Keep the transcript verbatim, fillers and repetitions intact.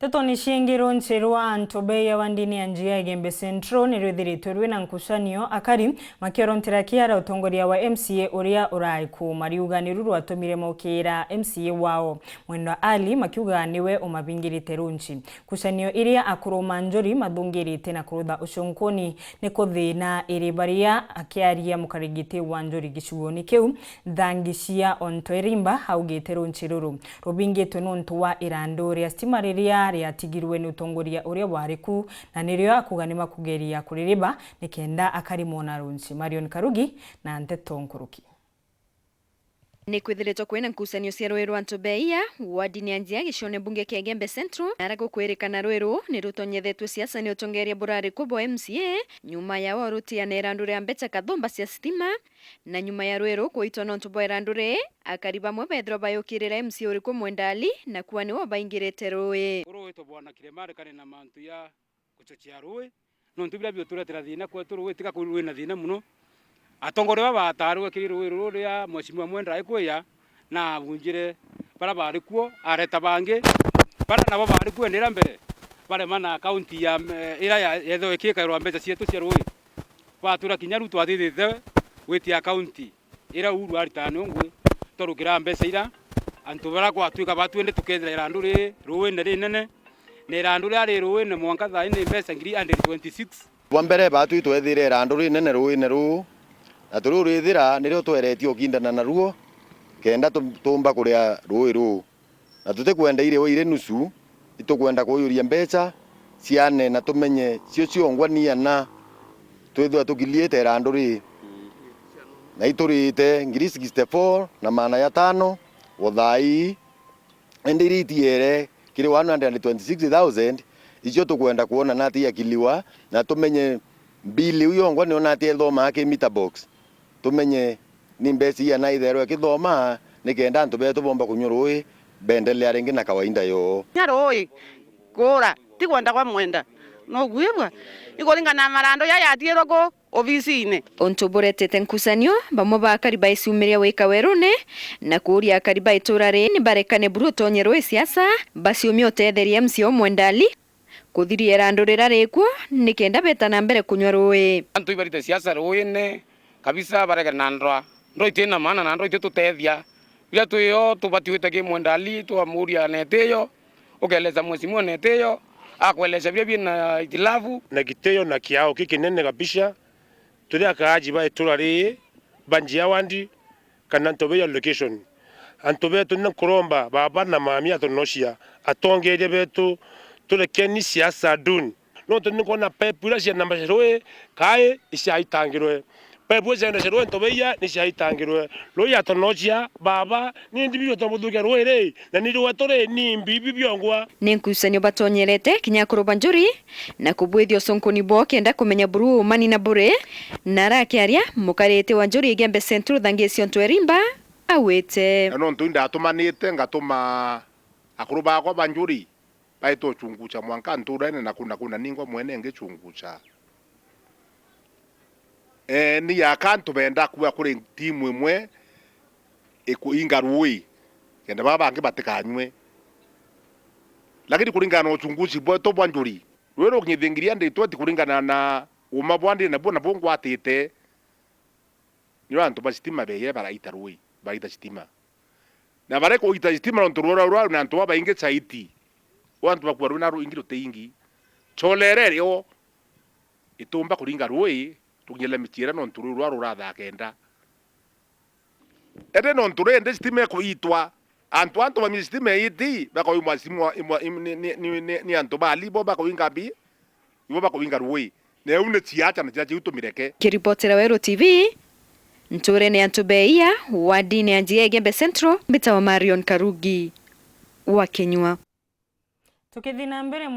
Nteto ni ciingi, runchi rwa antu beya wa ndini ya Njia Igembe Central ni rwithiritwe rwina nkucanio, akari makiorontera kiara utongoria wa M C A uria urai ku. Mariuga ni ru rwatumire mokira M C A wao Mwendwa Ali, makiuga niwe umabingirite runchi. Nkucanio iria akuru ma Njuri mathungirite na kurutha ucunkuni ni kuthina iri baria. Akiaria mukarigiti wa Njuri gicigooni kiu, Thangi cia Ontoerimba augite runchi ruru rubingitwe nontu wa irandu ria stima riria riatigirwe ni utongoria uria wari ku, na nirio akuga ni makugeria kuririba nikenda akari mona runchi. Marion Karugi na nteto nkuruki. Ni kwithiritwe kwina nkucanio cia rui rwa Ntubeia, wardini ya Njia, gicione mbunge kia Igembe Central, na ara gukwirikana rui ruu ni rutonyethetwe siasa ni utongeria burari ku bwa M C A, nyuma ya o rutia na irandu ria mbeca kathumba cia stima, na nyuma ya rui ruu kuitwa nontu bwa irandu rii, akari bamwe bethirwa bayukirira M C A uriku Mwenda Ali, na kuwa niwe ubaingirite rui. Ruu itwa Bwana Kirema arekane na mantu ya guchochea rui, nontu biria biuturetera thina kwetu, rui tiga kwi rwina thina mono. Atongoria baba batarwe kiri rui ruru ria Mheshimiwa Mwenda aikwia, na abunjire bara bari kuo, areta bangi, bara nabo bari kuo endera mbere, barema na akaunti ya, eh, ira ya, yethagwa ikikairwa mbeca cietu cia rui. Batura kinya riu twathithite gwitia akaunti ira Uhuru aritaga niungwi, twarukira mbeca ira, antu bara gwatwika batwende tukethira irandu ri ruine rinene, na irandu riria ri ruine mwanka thaa ii ni mbeca ngiri hundred twenty six. Bwa mbere, batwi twethire irandu rinene ruine ruu, na turiurithira nirio tweretie ukindana naruo, kenda tu-, tumba kuria rui ruu. Na tutikwenda iriwe iri nusu, itukwenda kuiyuria mbeca ciane na tumenye cio ciongwa ni ana twithirwa tukiliite irandu ri. Na iturite ngiri sixty-four na maana ya tano o thaa ii, indi iria itiere kiri one hundred and twenty-six thousand, icio tukwenda kwona nati yakiliwa, na tumenye mbili iu yongwa niyo nati ithomaa ki meter box. Tumenye ni mbeca iana itherwe ikithoma, nikenda antu betu bomba kunywa rui, beendelea ringi na kawaida yoo. Nya rui kura, ti kwenda kwa Mwenda. Nukwigua? Ikuringana na marandu ya yatiirwe ku obisine. Untu buretete nkucanio, bamwe ba akari baiciumiria wika werune, na kuuria akari ba itura rii ni barekane buru utonye rui siasa, baciumie utetheria M C A o Mwenda Ali. Kuthiria irandu rira rikuo, nikenda beta na mbere kunywa rui. Antu ibarite siasa ruine kabisa, barege na ndwa. Ndwa iti na maana na ndwa ititutethia. Biria twio tubati gwita ki Mwenda Ali, twamuria na itiyo, ukeleza mheshimiwa na itiyo, akweleza biria bina itilafu. Na gitiyo na kiao kikinene kabisa, turi akaaji ba itura riri, ba Njia wandi, kana antu ba iyo location. Antu betu ni nkuromba baba na mami atonocia, atongeria betu, turekeni siasa duni. Nontu ni kwona pipe iria cienda mbeca rui, kai iciaitangirwe. Pipe iria cienda cia rui Ntobeia ni ciaitangirwe. Rui atonocia, baba, ni ndibi utomuthukia rui ri, na ni rwetu ri, ni mbibi biongwa. Ni nkucanio batonyerete kinya akuru ba Njuri, na kubwithia ucunkuni bwao kenda kumenya buru umani na buri. Na arakiaria, mukarite wa Njuri Igembe Central Thangi cia Ontoerimba, awite. Na nontu indatumanite, ngatuma akuru bakwa ba Njuri baite uchungucha mwanka nturene na kuna kuna ningwa mwene ngicungucha. Eh, ni yaka antu benda kuwa kuri timu imwe ikuinga rui, kenda baba bangi batikanywe. Lakini kuringana na uchunguzi bwetu bwa Njuri, rui rukinyithia ngiri hundred twenty kuringana na uma bwa ndi nabuo nabuo ngwatite, nio antu ba sitima beire baraita rui, baraita sitima. Na baria kuita sitima nontu rwora rwao na antu babaingi chaiti. O antu bakua rui na ruingi rutiingi. Cholere rio itumba kuringa rui, tukinyela michiera nontu rui rwao rurathaa kenda. Ende nontu rindi sitima ikuitwa, antu antu bamie sitima iiti, bakoimwa simu imwa, im-, ni, ni, ni, ni, ni antu ba libo bakoinga mbi, ibo bakoinga rui. Na iu ni ciacha na ciacha iu tumireke. Kiripotera Weru T V, nturene ya Ntubeia, wardini ya Njia Igembe Central, mbitawa Marion Karugi wa Kinyua. Tukithi na mbere,